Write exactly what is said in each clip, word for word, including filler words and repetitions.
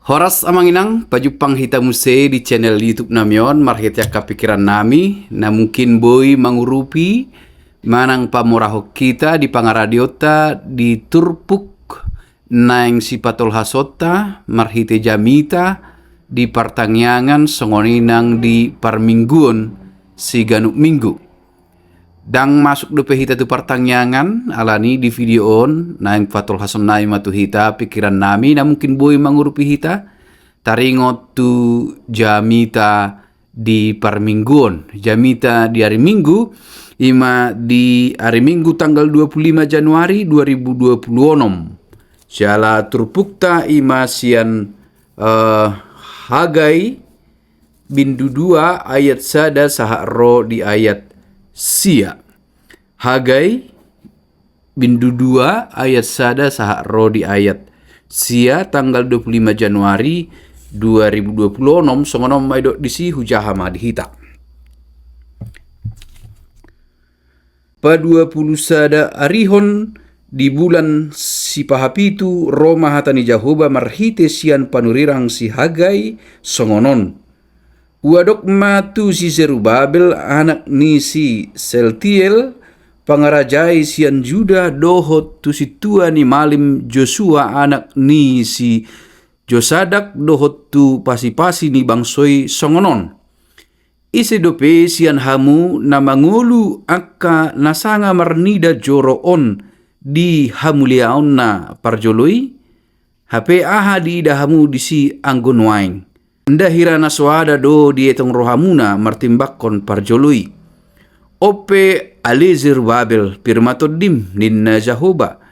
Horas amang inang, pajumpang hita muse di channel YouTube nami on, marhite angka pikiran nami, na mungkin boi mangurupi, manang pamorahon hita di pangaradionta di turpuk naeng sipatolhasonta, marhite jamita di partangiangan songon i nang di parmingguon siganup minggu. Ndang masuk dope hita tu partangiangan, alani di video on, naeng patolhason nami ma tu hita, pikiran nami, na mungkin boi mangurupi hita, taringot tu jamita di parmingguon. Jamita di ari Minggu, ima di ari Minggu tanggal dua puluh lima Januari dua ribu dua puluh onom. Jala turpukta ima sian, eh, Hagai, bindu dua ayat sada sahat ro di ayat sia. Hagai, bindu dua ayat sada sahat ro di ayat sia, tanggal dua puluh lima Januari dua ribu dua puluh onom, songon on ma didok disi, hujaha ma di hita. Paduapuluh sada arihon di bulan sipahapitu ro ma hata ni Jahowa marhite sian panurirang si Hagai songon on. Huadok ma tu si Zerubabel anak ni si Sealtiel, pangarajai sian Juda, dohot tu sintua ni malim Josua anak ni si Josadak, dohot tu pasipasi ni bangso i songon on. Ise dope sian hamu na mangolu angka na sanga marnida joro on di hamuliaonna parjolo i? Hape aha diida hamu disi anggo nuaeng? Nda hira na soada do dietong rohamuna martimbangkon parjolo i? On pe, ale Zerubabel, pir ma tondim, ninna Jahowa.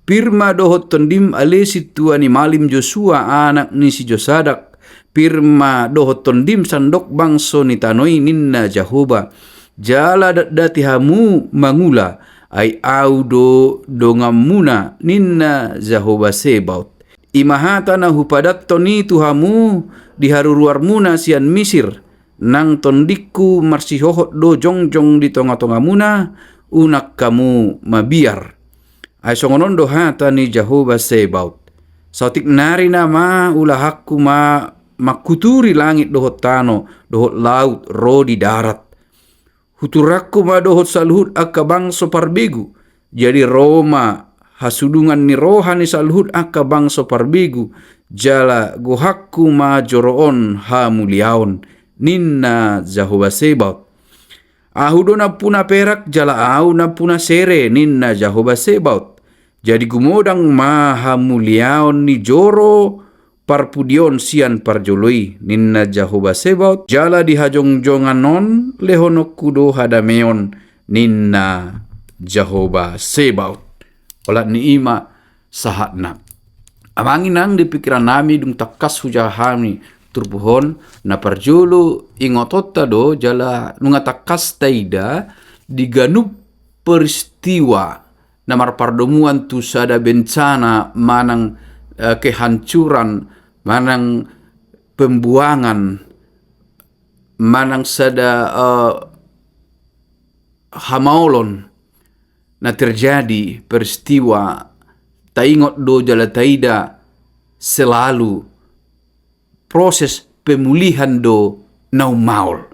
Pir ma dohot tondim, ale sintua ni malim Josua anak ni si Josadak. Pir ma dohot tondim sandok bangso ni tano i, ninna Jahowa. Jala datdati hamu mangula, ai Ahu do donganmuna, ninna Jahowa Sebaot. I ma hata na hupadathon i tu hamu di haruruarmuna sian Misir, nang tondingku marsihohot do jongjong di tongatongamuna, unang hamu mabiar. Ai songon on do hata ni Jahowa Sebaot. Saotik nari nama ulahanku ma mangkuturi langit dohot tano, dohot laut, ro di darat. Huturanku ma dohot saluhut angka bangso parbegu. Jadi ro ma hasudungan ni roha ni saluhut angka bangso parbegu, jala gohanku ma joro on hamuliaon, ninna Jahowa Sebaot. Ahu do nampuna perak, jala Ahu nampuna sere, ninna Jahowa Sebaot. Jadi gumodang ma hamuliaon ni joro parpudion sian parjolo i, ninna Jahowa Sebaot, jala di hajongjongan on lehononku do hadameon, ninna Jahowa Sebaot. Olat ni i ma sahatna. Amang inang, di pikiran nami dung tangkas hujaha hami turpuk on, na parjolo ingotonta do jala nunga tangkas taida di ganup peristiwa na marpardomuan tu sada bencana manang, eh, kehancuran manang pembuangan manang sada, eh, hamaolon na terjadi peristiwa, taingot do jala taida selalu proses pemulihan do na ummaol.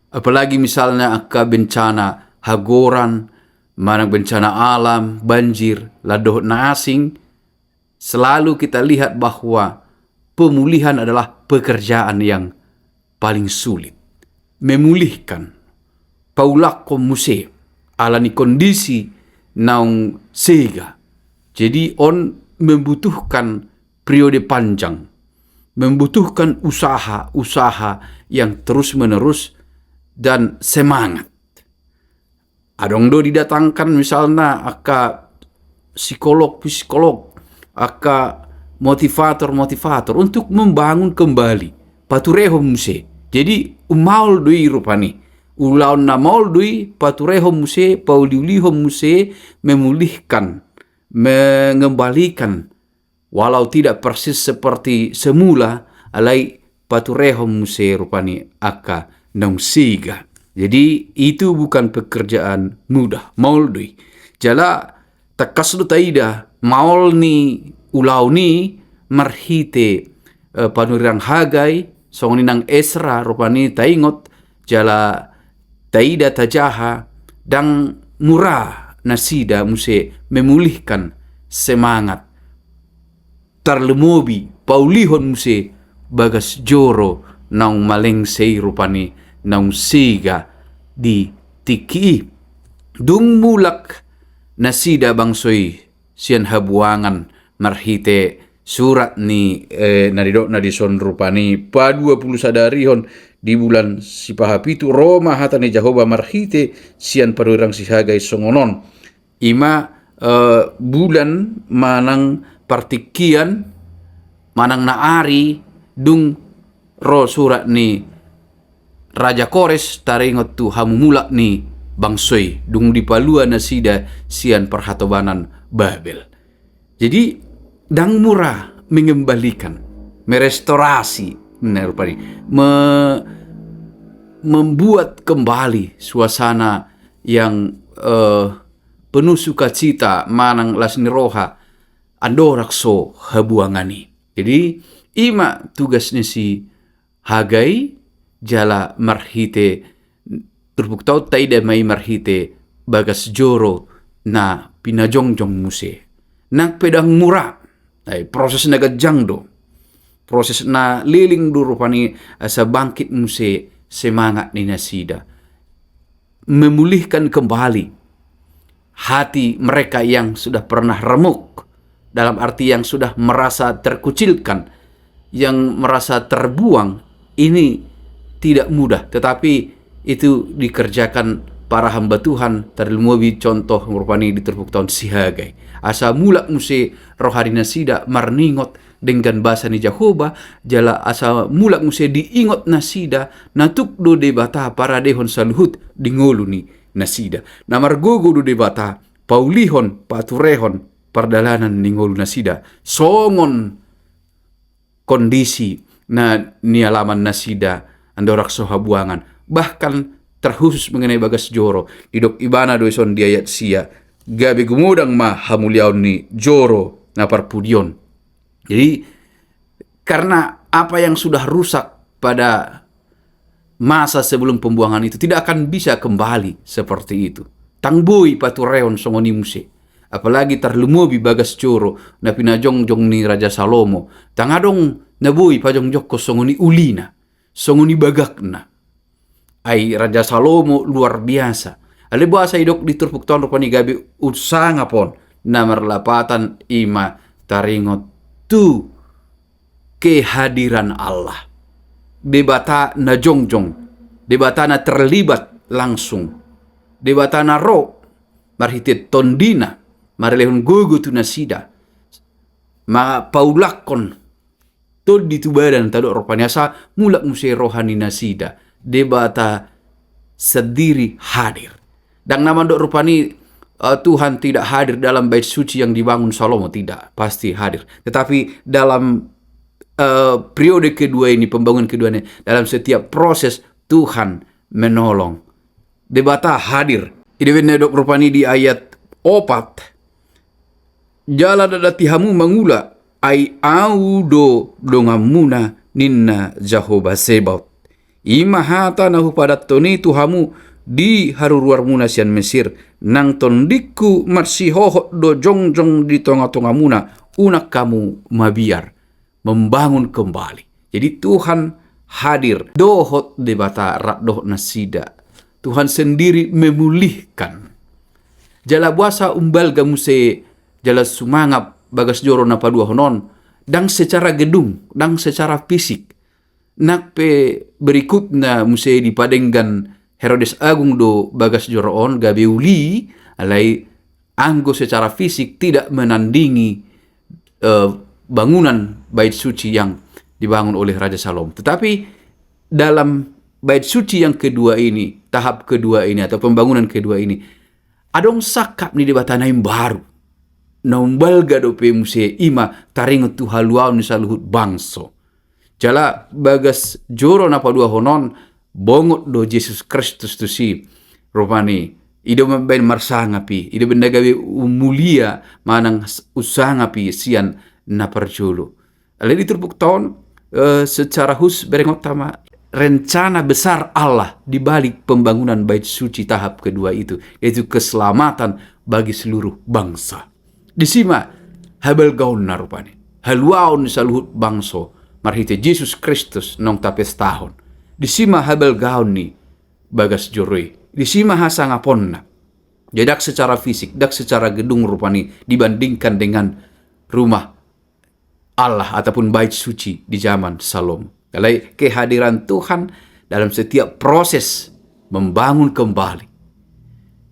Apalagi misalna angka bencana hagoran, manang bencana alam, banjir, lan dohot na asing, selalu kita lihat bahwa pemulihan adalah pekerjaan yang paling sulit. Memulihkan, paulakhon muse, ala ni kondisi naung sega. Jadi on membutuhkan periode panjang, membutuhkan usaha-usaha yang terus-menerus dan semangat. Adong do didatangkan misalna angka psikolog-psikolog, angka motivator-motivator untuk membangun kembali, paturehon muse. Jadi ummaol do i rupani. Ulaon na maol do i, paturehon muse, pauliulihon muse, memulihkan, mengembalikan, walau tidak persis seperti semula, alai paturehon muse rupani angka naung sega. Jadi itu bukan pekerjaan mudah, maol do i. Jala tangkas do taida maol ni ulaon i marhite, eh, panurirang Hagai, songon i nang Esra, rupani taingot, jala taida tajaha, ndang mura nasida muse memulihkan semangat. Tarlumobi, paulihon muse bagas joro naung malengse i rupani naung sega di tingki i. Dung mulak nasida bangso i sian habuangan marhite surat ni, eh, na didok na dison rupani paduapulusadarihon di bulan sipahapitu, ro ma hata ni Jahowa marhite sian panurirang si Hagai songon on. Ima, eh, bulan manang partingkian manang na ari dung ro surat ni Raja Kores taringot tu hamumulak ni bangso i dung dipalua nasida sian parhatobanan Babel. Jadi, ndang mura mengembalikan, merestorasi, nah, rupani, me-, membuat kembali suasana yang, eh, penuh sukacita manang las ni roha andorang so habuangan i. Jadi, ima tugas ni si Hagai, jala marhite turpukta on taida ma i marhite bagas joro na pinajongjong muse. Nang pe ndang mura, ai proses na ganjang do. Proses na leleng do rupani asa bangkit muse semangat ni nasida. Memulihkan kembali hati mereka yang sudah pernah remuk, dalam arti yang sudah merasa terkucilkan, yang merasa terbuang, ini tidak mudah. Tetapi itu dikerjakan para hamba Tuhan, tarlumobi contoh rupani di turpukta on si Hagai. Asa mulak muse roha ni nasida marningot denggan basa ni Jahowa, jala asa mulak muse diingot nasida, na tuk do Debata paradehon saluhut di ngolu ni nasida. Na margogo do Debata paulihon, paturehon pardalanan ni ngolu nasida songon kondisi na nialaman nasida andorang so habuangan. Bahkan terkhusus mengenai bagas joro, didok ibana do dison di ayat sia, gabe gumodang ma hamuliaon ni joro na parpudi on. Jadi, karena apa yang sudah rusak pada masa sebelum pembuangan itu tidak akan bisa kembali seperti itu. Ndang boi paturehon songon i muse. Apalagi tarlumobi bagas joro na pinajongjong ni Raja Salomo. Ndang adong na boi pajongjongkon songon i ulina, songon i bagakna. Ai Raja Salomo luar biasa. Alai boasa didok di turpukta on rupani gabe unsangap on, na marlapatan ima taringot tu kehadiran Allah. Debata na jongjong, Debata na terlibat langsung, Debata na ro marhite tondina, marlehon gogo tu nasida, ma paulakkon tondi tu badan, tadok rupani asa mulak muse roha ni nasida, Debata sendiri hadir. Ndang na mandok rupani, eh, Tuhan tidak hadir dalam bait suci yang dibangun Salomo, tidak, pasti hadir. Tetapi dalam, eh, periode kedua ini, pembangunan kedua ini, dalam setiap proses Tuhan menolong. Debata hadir. Ida baen na didok rupani di ayat opat, jala ndada ti hamu mangula, ai Au do donganmuna, ninna Jahowa Zebaot. Ima hata na hupadathon i tu hamu di haruruarmuna sian Mesir, nang tondingku marsihohot do jongjong di tongatongamuna, unang hamu mabiar. Membangun kembali. Jadi Tuhan hadir, dohot Debata rap dohot nasida. Tuhan sendiri memulihkan. Jala boasa umbalga muse jala sumangap bagas joro na paduahon on, ndang secara gedung, ndang secara fisik. Nang pe berikutna muse dipadenggan Herodes Agung do bagas joro on gabe uli, alai anggo secara fisik tidak menandingi, eh, bangunan bait suci yang dibangun oleh Raja Salomo. Tetapi dalam bait suci yang kedua ini, tahap kedua ini atau pembangunan kedua ini, adong sangkap ni Debata na imbaru. Na umbalga dope muse ima taringot tu haluaon ni saluhut bangso. Jala bagas joro na paduahon on, bongot do Jesus Kristus tusi. Rupani, i do mambaen marsangap i, i do baen na gabe mulia manang s-, unsangap i sian na parjolo. Alai di turpukta on, Eh, secara khusus berengonta ma rencana besar Allah di balik pembangunan Bait Suci tahap kedua itu, yaitu keselamatan bagi seluruh bangsa. Disi ma habalgaonna rupani, haluaon ni saluhut bangso marhite Jesus Kristus naung tapestahon. Disi ma habalgaon ni bagas joro i, disi ma hasangaponna. Jadi ndang secara fisik, ndang secara gedung rupani dibandingkan dengan rumah Allah ataupun Bait Suci di zaman Salomo. Alai kehadiran Tuhan dalam setiap proses membangun kembali.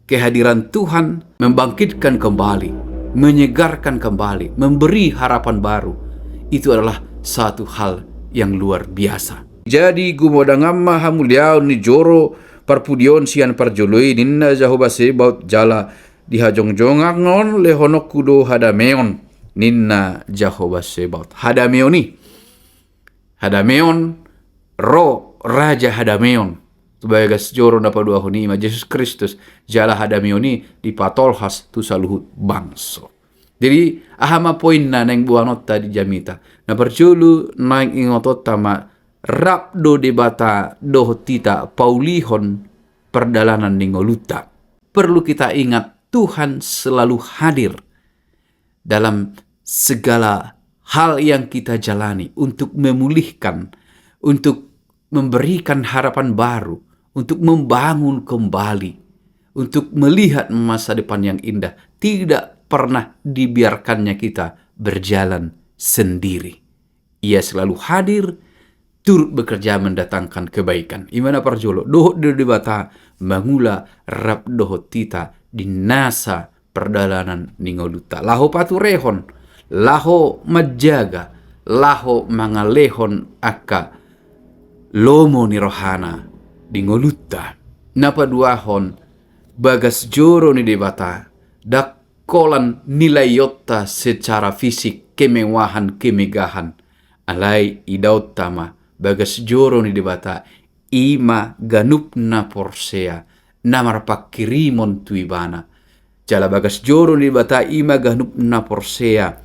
Kehadiran Tuhan membangkitkan kembali, menyegarkan kembali, memberi harapan baru. Itu adalah satu hal yang luar biasa. Jadi gumodang ma hamuliaon ni joro parpudion sian parjolo i, ninna Jahowa Sebaot, jala di hajongjongan on lehononku do hadameon, ninna Jahowa Sebaot. Hadameon i. Hadameon, ro raja hadameon tu bagas joro na paduahon i, ima Jesus Kristus, jala hadameon i dipatolhas tu saluhut bangso. Jadi aha ma poinna naeng boanonta di jamita? Na parjolo naeng ingotonta ma, rap do Debata dohot hita paulihon pardalanan ni ngolunta. Perlu kita ingat, Tuhan selalu hadir dalam segala hal yang kita jalani untuk memulihkan, untuk memberikan harapan baru, untuk membangun kembali, untuk melihat masa depan yang indah. Tidak pernah dibiarkannya kita berjalan sendiri. Ia selalu hadir, turut bekerja mendatangkan kebaikan. Ima na parjolo, dohot do Debata mangula rap dohot hita di nasa pardalanan ni ngolunta. Laho paturehon, laho manjaga, laho mangalehon angka lomo ni rohana di ngolunta. Na paduahon, bagas joro ni Debata ndang holan nilaionta secara fisik, kemewahan, kemegahan. Alai idaonta ma, bagas joro ni Debata ima ganup na porsea, na marpanghirimon tu Ibana. Jala bagas joro ni Debata ima ganup na porsea,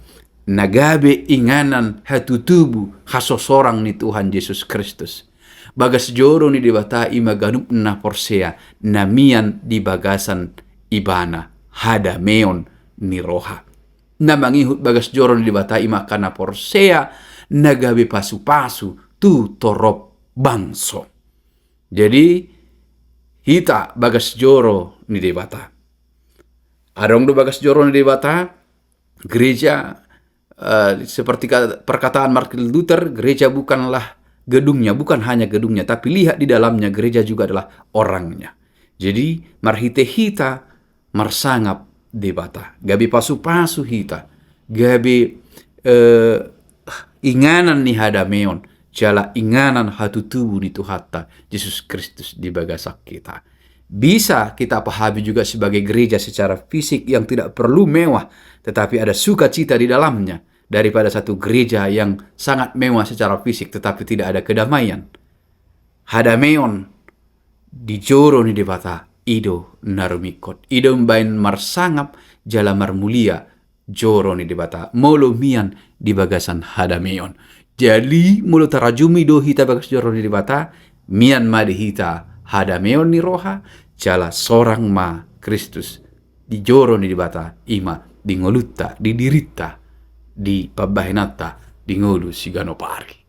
na gabe inganan hatutubu hasosorang ni Tuhan Jesus Kristus. Bagas joro ni Debata ima ganup na porsea, na mian di bagasan Ibana, hadameon ni roha. Na mangihut bagas joro ni Debata ima angka na porsea, na gabe pasupasu tu torop bangso. Jadi hita bagas joro ni Debata. Adong do bagas joro ni Debata, gereja, eh, seperti ka-, perkataan Martin Luther, gereja bukanlah gedungnya, bukan hanya gedungnya, tapi lihat di dalamnya, gereja juga adalah orangnya. Jadi marhite hita marsangap Debata, gabe pasupasu hita, gabe, eh, inganan ni hadameon, jala inganan hatutubu ni Tuhanta Jesus Kristus di bagasan hita. Bisa kita pahami juga sebagai gereja secara fisik yang tidak perlu mewah, tetapi ada sukacita di dalamnya, daripada satu gereja yang sangat mewah secara fisik tetapi tidak ada kedamaian. Hadameon di joro ni Debata, i do na rumingkot, i do umbahen marsangap jala marmulia joro ni Debata, molo mian di bagasan hadameon. Jadi molo tarajumi do hita bagas joro ni Debata, mian ma di hita hadameon ni roha, jala sorang ma Kristus di joro ni Debata, ima di ngolunta, di dirinta, di pambahenanta, di ngolu siganup ari.